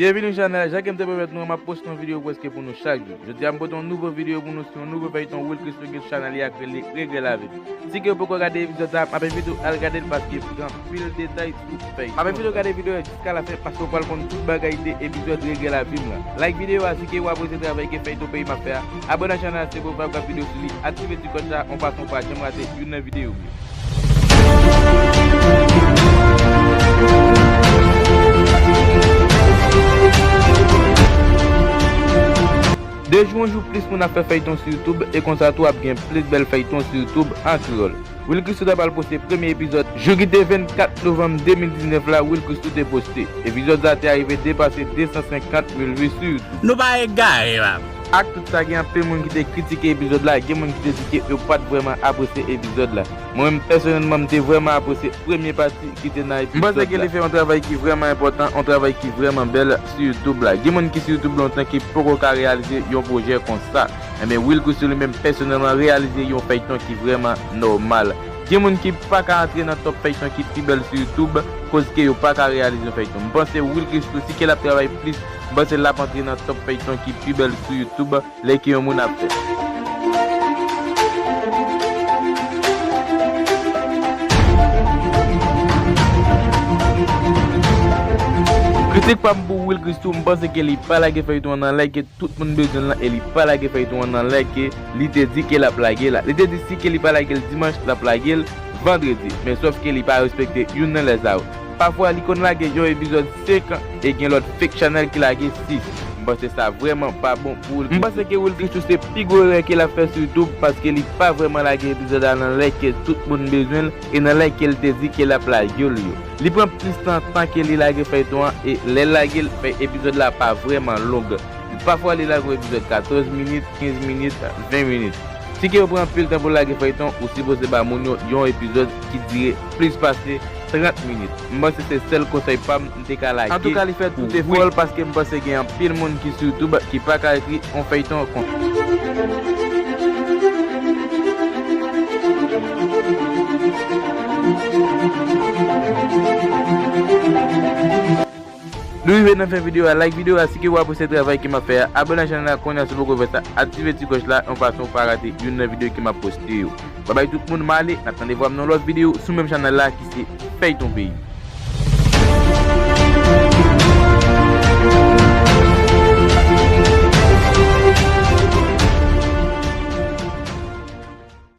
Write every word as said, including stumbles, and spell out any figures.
Byenvini sou chanèl la. Jan ke m te pwomèt nou an, m ap poste yon videyo prèske pou nou chak jou. Jodi a, m pote yon nouvo videyo pou nou sou yon nouvo feyton Will Christoo gen sou chanèl li a k rele Regrè Lavi m. Si ke w poko gade epizòd sa, m ap envite w al gade l paske gen anpil detay sou feyton. M ap envite w gade videyo a jiska lafen paske w pral konn tout bagay de epizòd Regrè Lavi m lan. Like videyo a si ke w apresye travay ke feyton peyi m ap fè a. Abòne ak chanèl la si ke w pa vle rate videyo sou li. Aktive ti klòch la, yon fason w pa janm rate youn nan videyo m yo. De jou an jou, plis moun ap fè feyton sou YouTube, e konsa tou ap gen plis bèl feyton sou YouTube an kreyòl. Will Christoo ta pral poste premye epizòd jou ki te vennkat novanm de mil diznèf la, Will Christoo te poste. Epizòd sa te arive depase de san senkant mil vi sou YouTube. Nou pa egare, papa. Ak tout sa, gen anpil moun ki te kritike epizòd la, gen moun ki te di ke yo pa t vrèman apresye epizòd la. Mwen menm, pèsonèlman, m te vrèman apresye premye pati ki te nan epizòd la. M panse ke li fè yon travay ki vrèman enpòtan, yon travay ki vrèman bèl sou YouTube la. Gen moun ki sou YouTube lontan ki poko ka reyalize yon pwojè konsa. Enben, Will Christoo li menm, pèsonèlman, reyalize yon feyton ki vrèman nòmal. Gen moun ki pa ka antre nan top feyton ki pi bèl sou YouTube, koz ke yo pa ka reyalize yon feyton. M panse Will Christoo, si ke l ap travay plis, m panse l ap antre nan top feyton ki pi bèl sou YouTube, lè ke yon moun ap fè. Kritik pa m pou Will Christoo, m panse ke li pa lage feyton an nan lè ke tout moun bezwen l lan e li pa lage feyton an nan lè ke li te di ke l ap lage la. Li te di si ke li pa lage l dimanch, l ap lage l vandredi. Men sòf ke li pa respekte youn nan lè sa yo. Pafwa, li konn lage yon epizòd senk e gen lòt fake chanèl ki lage sis. M panse sa vrèman pa bon pou Will Christoo. M panse ke Will Christoo se pi gwo erè ke l ap fè sou YouTube paske li pa vrèman lage epizòd la nan lè ke tout moun bezwen l e nan lè ke l te di ke l ap lage l yo. Li pran plis tan, tan ke li lage feyton an e lè l lage l, fè epizòd la pa vrèman long. Pafwa, li lage yon epizòd katòz minit, kenz minit, ven minit. Si ke yo pran anpil tan pou lage feyton, ou sipoze ba moun yo yon epizòd ki dire plis pase trant minit. M panse se sèl konsèy pa m m te ka lage. Antouka, li fè tout efò l paske m panse gen anpil moun ki sou YouTube ki pa ka ekri yon feyton konsa. Nou rive nan fen videyo a. Like videyo a si ke w apresye travay ke m ap fè a. Abòne ak chanèl la kounye a si w poko fè sa. Aktive ti klòch la yon fason w pa rate youn nan videyo ke m ap poste yo. Babay tout moun, m ale, n ap tande vwa m nan lòt videyo sou menm chanèl la ki se Feyton Peyi.